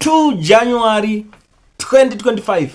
2 January 2025.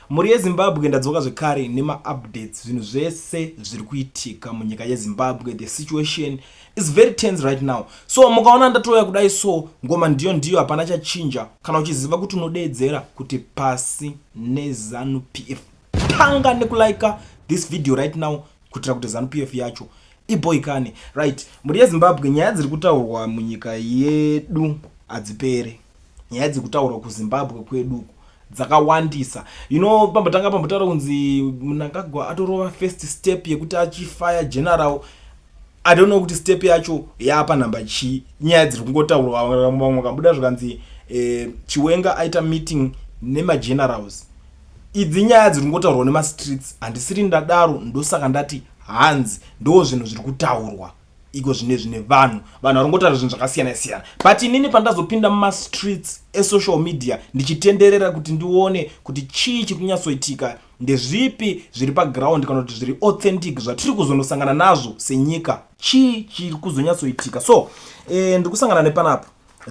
Mhuri yeZimbabwe, ndadzoka zvekare nemaupdates, zvinhu zvese zviri kuitika munyika yeZimbabwe. The situation is very tense right now, so mukaona ndatouya kudai, so ngoma ndiyo ndiyo, hapana chachinja. Kana uchiziva kuti unodeedzera kuti pasi neZANU PF, tanga nekulika this video right now kuitira kuti ZANU PF yacho iboikane. Right, mhuri yeZimbabwe, nyaya dziri kutaurwa munyika yedu hadzipere. Nyaya dziri kutaurwa kuZimbabwe kwedu dzakawandisa. Pambotanga pambotaura kunzi Mnangagwa atorova first step yekuti achifire general. I don't know kuti step yacho yapa nhamba chii. Nyaya dziri kungotaurwa, vamwe vakabuda zvikanzi Chiwenga aita meeting nemagenerals. Idzi nyaya dziri kungotaurwa nemastreets, handisiri ndadaro. Ndosaka ndati hanzi ndo zvinhu zviri kutaurwa iko zvine zvine vanhu. Vanhu vari kungotaura zvinhu zvakasiyana siyana, but inini pandazopinda mumastreets esocial media ndichitenderera kuti ndione kuti chii chiri kunyatsoitika, ndezvipi zviri paground kana kuti zviri authentic zvatiri kuzonosangana nazvo senyika, chii chiri kuzonyatsoitika. So ndiri kusangana nepanapa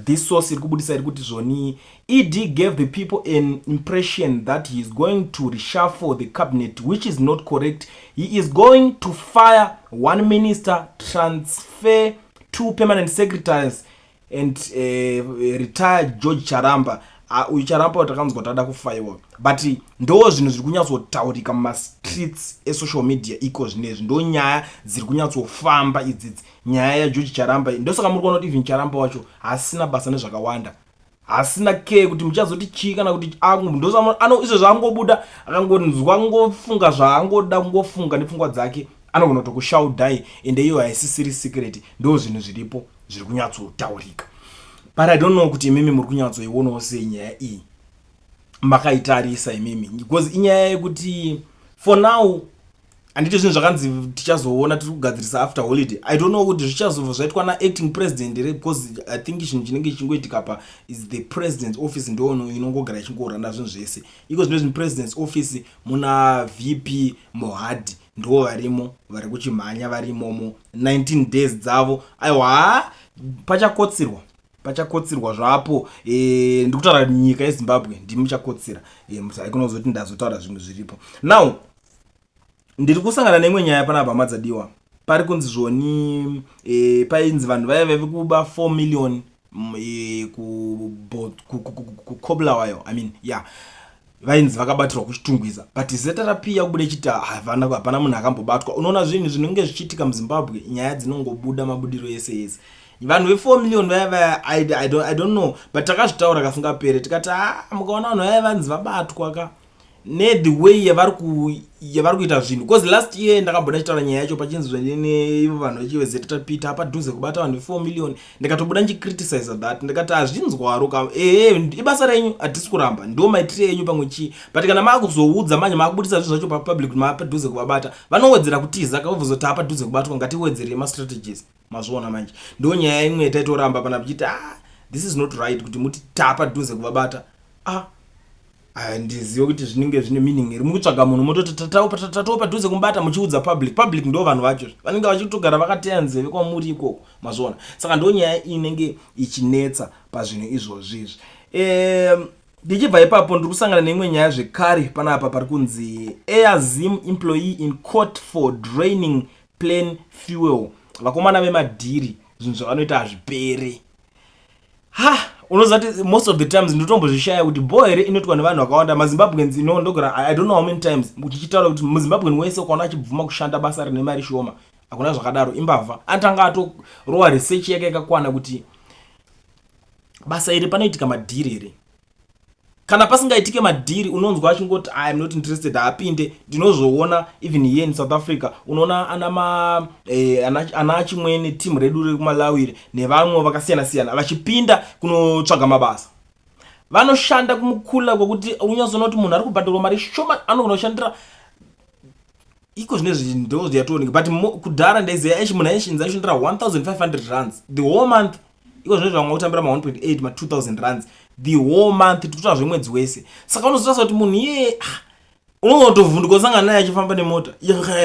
this source iri kubudisa, iri kuti zvoni ED gave the people an impression that he is going to reshuffle the cabinet, which is not correct. He is going to fire one minister, transfer two permanent secretaries and retire George Charamba. Uyu Charamba takanzwa tada kufayiwa, but ndo zvinhu zviri kunyatsotaurika mumastreets esocial media iko zvinezvi. Ndo nyaya dziri kunyatsofamba idzidzi, nyaya yaGeorge Charamba. Ndosaka muri kuona kuti even Charamba wacho hasina basa nezvakawanda, hasina ke kuti muchazoti chii kana kuti izvo zvaangobuda akangonzwa ngofunga zvaangoda kungofunga nepfungwa dzake, anogona kutokushaudhai, ende iyo haisisiri secret. Ndo zvinhu zviripo zviri kunyatsotaurika, but I don't know kuti imimi muri kunyatsoionawo sei nyaya iyi, makaitarisa imimi, because inyaya yekuti for now handiti zvinhu zvakanzi tichazoona tiri kugadzirisa after holiday. I don't know kuti zvichazobva zvaitwa naacting president here, because I think chinhu chinenge chichingoitika pa is the president's office, ndo inongogara ichingorana zvinhu zvese iko zvino zvinhu. President's office muna VP Mohadi, ndo varimo, vari kuchimhanya varimomo 19 days dzavo. Aiwa, pachakotsirwa, pachakotsirwa zvapo. Ndikutaura nyika yeZimbabwe, ndimi muchakotsira. Haikunozoti ndazotaura zvinhu zviripo. Now ndiri kusangana neimwe nyaya panapa, hama dzadiwa. Pari kunzi zvoni painzi vanhu vaiva vekuba 4 million kuKobulawayo, I mean, yeah, vainzi vakabatirwa kuChitungwiza, but ZRP yakubuda ichiti hapana munhu akambobatwa. Unoona zvinhu zvinenge zvichiitika muZimbabwe, nyaya dzinongobuda mabudiro ese ese. Vanhu ve4 million vaya vaya, I don't know, but takazvitaura kasingapere tikati a ah, mukaona vanhu vaya vanzi vabatwa ka, nethe way yavari kuita zvinhu, because last year ndakamboda chitaura nyaya yacho pachinzi zveneivo vanhu vechiveZRP tapadhuze kubata vanhu ve4 million. Ndikatobuda ndichicriticize that, ndikati hazvinzwaro ka. Ehe, ibasa renyu, hatisi kuramba, ndo maitiro enyu pamwe chii, but kana maakuzoudza manje, maakubudisa zvinhu zvacho papublic kuti maapadhuze kuvabata, vanowedzera kutiza kavobvuzoti taapadhuze kubatwa, ngatiwedzerei mastrategies. Mazviona manje, ndo nyaya imwe yataitoramba pana tichiti, ah, this is not right kuti muti taapadhuze kuvabata. Ah, handizive kuti zvinenge zvine meaning here. Mukutsvaga munhu, mototi tatoo padhuze kumubata, muchiudza public. Public ndo vanhu vacho vanenge vachitogara vakateya nzeve kwamuri ikoko. Mazviona? Saka ndo nyaya inenge ichinetsa pazvinhu izvozvi izvi. Ndichibva ipapo, ndiri kusangana neimwe nyaya zvekare panapa. Pari kunzi Air Zim employee in court for draining plane fuel. Vakomana vemadhiri, zvinhu zvavanoita hazvipere. Ha, unoziva kuti most of the times ndinotombozvishaya kuti bho here inoitwa nevanhu vakawanda maZimbabweans ino. Ndogara, I don't know how many times tichitaura kuti muZimbabwean wese ukaona achibvuma kushanda basa rine mari shoma, hakuna zvakadaro, imbavha. Anotanga atorowa research yake yakakwana kuti basa iri panoitika madhiri here. Kana pasingaitike madhiri, unonzwa achingoti, "I am not interested," haapinde. Ndinozoona even here in South Africa, unoona ana ma ana chimwene team redu rekuMalawi iri nevamwe vakasiyana siyana vachipinda kunotsvaga mabasa, vanoshanda kumukula kwekuti unyatsoona kuti munhu ari kubhadharwa mari shoma, anogona kushandira iko zvinezvi ndo yatooneka, but kudhara ndaiziva aichi munhu aichinzi aishandira 1500 rands the whole month. Iko zvinezvi vamwe kutambira ma1.8, ma2000 rands the whole month, tikutora zvemwedzi wese. Saka unozotarisa kuti munhu iyeye, ah, unozotovhunduka usangana naye achifamba nemota,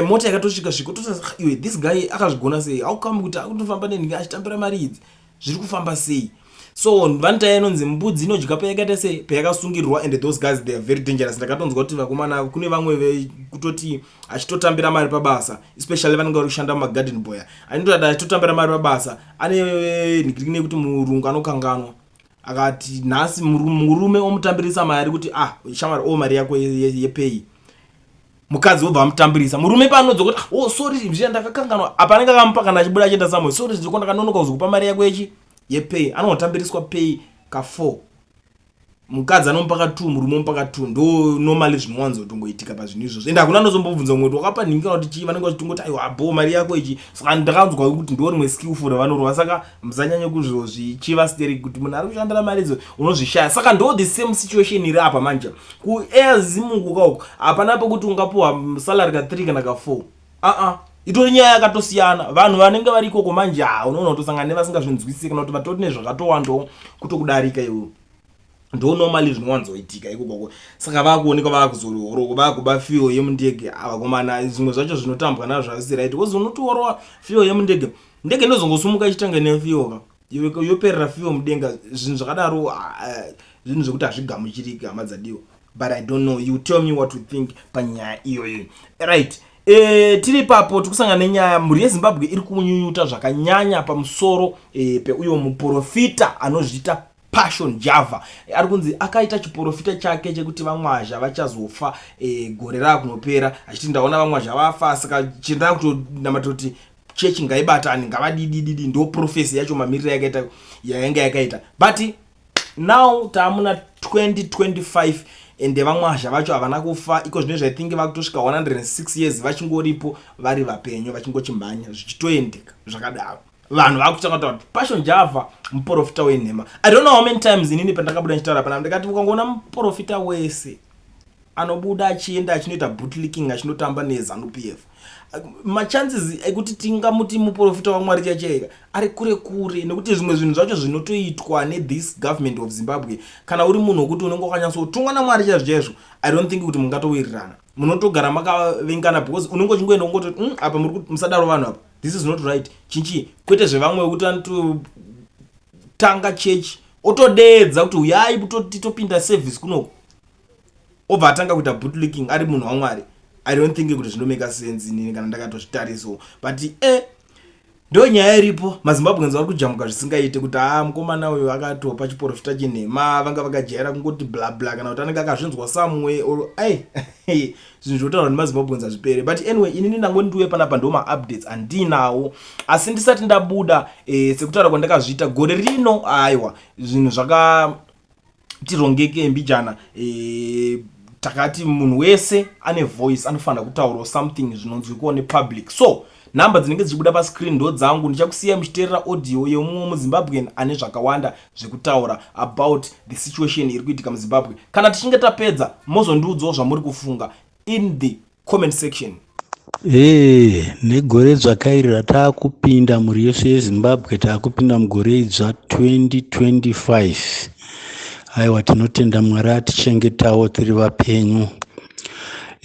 mota yakatosvika svika, totarisa, iwe, this guy akazvigona sei? How come kuti akutofamba nenhingi achitambira mari idzi? Zviri kufamba sei? So vanotaya inonzi mbudzi inodya payakaita sei, payakasungirirwa. And those guys, they are very dangerous. Ndakatonzwa kuti vakomana, kune vamwe vekutoti achitotambira mari pabasa, especially vanenge vari kushanda mumagarden boy, anototi achitotambira mari pabasa, ane nhikirikini yekuti murungu anokanganwa. Akati nhasi murume omutambirisa mari kuti, "Ah, shamwari, o mari yako yepay." Mukadzi wobva amutambirisa. Murume paanodza kuti, "Oh, sorry, zviya ndakakanganwa." Apa anenge akamupa kana achibuda achienda somewhere. "Sorry, zviko ndakanonoka kuzokupa mari yako yechi yepay." Anogotambiriswa pay ka4, mukadzi anomupa ka2, murume omupa ka2. Ndo normally zvinowanzotongoitika pazvinhu izvozvo. Ende hakuna anozombobvunza mumwe kuti wakapa nhingi kana kuti chii. Vanenge vachitongoti, "Aiwa, bo mari yako ichi." Saka ndakanzwa kuti ndo rimwe skillful ravanorova. Saka musanyanye kuzozvichiva stereki kuti munhu ari kushandira mari idzo unozvishaya. Saka ndo the same situation iri apa manje kuAir Zim kauko. Hapana pekuti ungapiwa salary ka3 kana ka4. Aa, itori nyaya yakatosiyana. Vanhu vanenge vari ikoko manje, ha, unoona kutosangana nevasingazvinzwisisi kana kuti vatori nezvakatowandawo kutokudarika iwewe. Ndo normally zvinowanzoitika ikokoko. Saka vakuonekwa vakuzororo vakuba fuel yemundege. Avakomana, zvimwe zvacho zvinotambwa nazvo hazvisi right, because unotiorowa fuel yemundege, ndege inozongosumuka ichitanga nefuel ka, yoperera fuel mudenga. Zvinhu zvakadaro, ah, zvinhu zvekuti hazvigamuchiriki, hama dzadiwa. But I don't know, you tell me what you think panyaya iyoyo. Right, tiri ipapo, tikusangana nenyaya. Mhuri yeZimbabwe iri kunyunyuta zvakanyanya pamusoro peuyo muprofita anozviita Passion Java. Ari kunzi akaita chiprofita chake chekuti vaMwazha vachazofa gore raakunopera, achiti, "Ndaona vaMwazha vafa, saka chindaa kutonamata kuti chechi ngaibatani, ngavadidididi." Ndo prophecy yacho mamiriro yakaita yainge yakaita. But now taamuna 2025, ende vaMwazha vacho havana kufa. Iko zvino I think vakutosvika 106 years, vachingoripo, vari vapenyu, vachingochimhanya, zvichitoendeka zvakadaro. Vanhu vakutanga kutaura kuti Passion Java muprofita wenhema. I don't know how many times inini pandakabuda ndichitaura panapa ndikati ukangoona muprofita wese anobuda achienda achinoita bootlicking, achinotamba neZANU PF, machances ekuti tingamuti muprofita waMwari chachaika ari kure kure, nekuti zvimwe zvinhu zvacho zvinotoitwa nethis government of Zimbabwe, kana uri munhu wekuti unenge wakanyatsotungwa naMwari chaizvo chaizvo, I don't think kuti mungatowirirana. Munotogara makavengana, because unenge uchingoenda ungototi, apa muri musadaro vanhu apa, this is not right." Chinchi kwete zvevamwe wekuti anototanga chechi, otodeedza kuti uyai titopinda service kunoko, obva atanga kuita bootlicking ari munhu waMwari. I don't think kuti zvinomake sense inini kana ndakatozvitarisawo. But ndo nyaya iripo. MaZimbabweans vari kujamuka zvisingaite kuti haa, mukomana uyu akatopa chiprofita chenhema. Vanga vakajaira kungoti bla bla, kana kuti anenge akazvinzwa somewhere or ai, zvinhu zvotaurwa nemaZimbabweans hazvipere. But anyway, inini ndangondiuye panapa, ndo maupdates andinawo. Asi ndisati ndabuda, sekutaura kwandakazviita, gore rino, aiwa, zvinhu zvakatirongeke mbijana. Takati munhu wese ane voice anofanira kutaurawo something zvinonzwikawo nepublic. So nhamba dzinenge dzichibuda pascreen ndo dzangu. Ndichakusiyai muchiteerera audio yemumwe muZimbabwean ane zvakawanda zvekutaura about the situation iri kuitika muZimbabwe. Kana tichinge tapedza, mozondiudzawo zvamuri kufunga in the comment section. Ee, negore dzvakairi rataakupinda, mhuri yose yeZimbabwe, taakupinda mugore idzva 2025. Aiwa, tinotenda Mwari atichengetawo tiri vapenyu.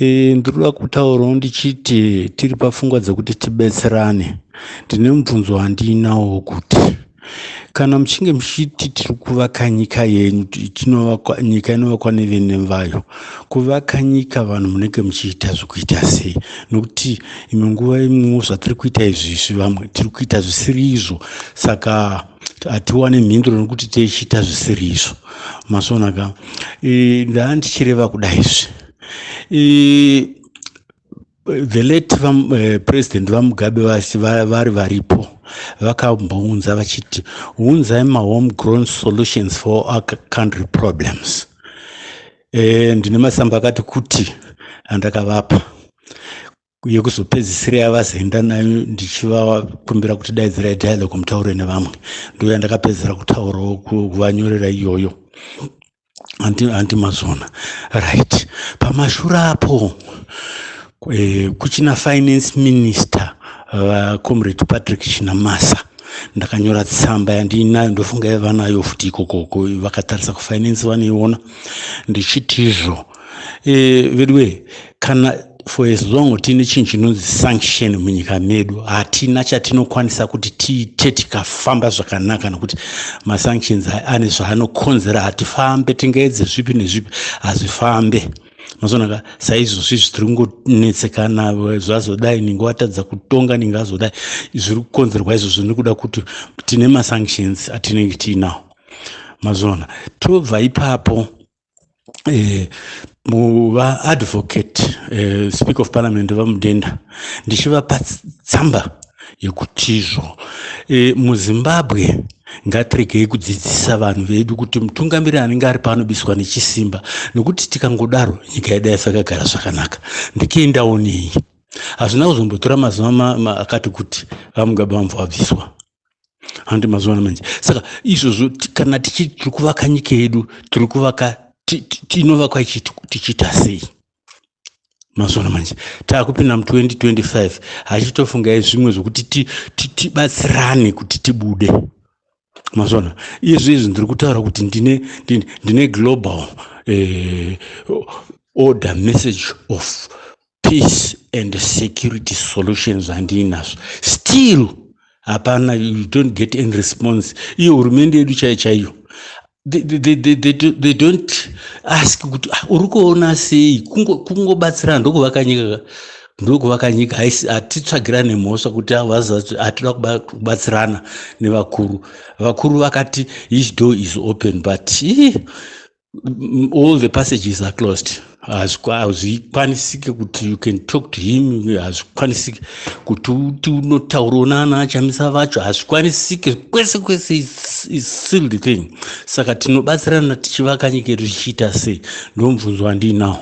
Ndinoda kutaurawo ndichiti tiri pafungwa dzekuti tibetserane. Ndine mubvunzo wandinawo kuti kana muchinge muchiti tiri kuvaka nyika yenyu, nyika inovakwa nevene vayo. Kuvaka nyika, vanhu munenge muchiita zvekuita sei? Nokuti imwe nguva imwewo zvatiri kuita izvizvi, vamwe tiri kuita zvisiri izvo, saka hatiwane mhinduro nokuti tichiita zvisiri izvo. Masonaka ndaa ndichireva kudaizvi, the late president vaMugabe vari varipo, vakambounza vachiti, "Unzai mahome grown solutions for our country problems." Ndine masamba akati kuti andakavapa. Yekuzopedzisira yavazoenda nayo, ndichivakumbira kuti daidzirai dialogue, mutaure nevamwe, ndo yandakapedzisira kutaurawo kuvanyorera iyoyo. Handi mazona? Right, pamashure apo kuchina finance minister, vacomrade Patrick Chinamasa, ndakanyora tsamba yandiinayo, ndofunga yaiva nayo futi ikokoko, vakatarisa kufinance vanoiona, ndichitizvo, vedwe kana For as long tiine chinhu chinonzi sanction munyika medu, hatina chatinokwanisa kuti tiite tikafamba zvakanaka, nokuti masanctions ane zvaanokonzera. Hatifambe, tingaedze zvipi nezvipi, hazvifambe. Mazonaka saizvozvi izvi tiri kungonetsekana, zvazodai, ninge watadza kutonga, ninge azodai. Zviri kukonzerwa izvozvo nekuda kuti tine masanctions atinenge tiinawo. Mazona, tobva ipapo, vaadvocate Speaker of Parliament vaMudenda, ndichivapa tsamba yekutizvo muZimbabwe ngatiregei kudzidzisa vanhu vedu kuti mutungamiri anenge ari paanobiswa nechisimba, nekuti tikangodaro nyika yedu yaisakagara zvakanaka. Ndikiendawo nei, hazvina kuzombotora mazuva akati kuti vaMugabe vamubva vabviswa, handi? Mazuva manje. Saka izvozvo, kana tiri kuvaka nyika yedu, tiri kuvaka, tinovakwa tichiita sei? Mazuva manje taakupinda mu2025, hachitofungai zvimwe zvokuti tibatsirane kuti tibude. Mazona, izvo izvi ndiri kutaura kuti ndine global order message of peace and security solutions zvandiinazvo, still hapana, you don't get any response. Iyo hurumende yedu chaiyo chaiyo, they don't ask kuti, "Ah, uri kuona sei?" Kungobatsirana ndokuvaka nyika, ndokuvaka nyika. Hatitsvagirane mhosva kuti hatida kubatsirana nevakuru. Vakuru vakati each door is open, but all the passages are closed. Hazvikwanisike kuti you can talk to him, hazvikwanisike kuti uti unotaurawo naana Chamisa vacho, hazvikwanisike. Kwese kwese is sealed thing. Saka tinobatsirana tichivaka nyika yedu tichiita sei? Ndo mubvunzo wandiinawo.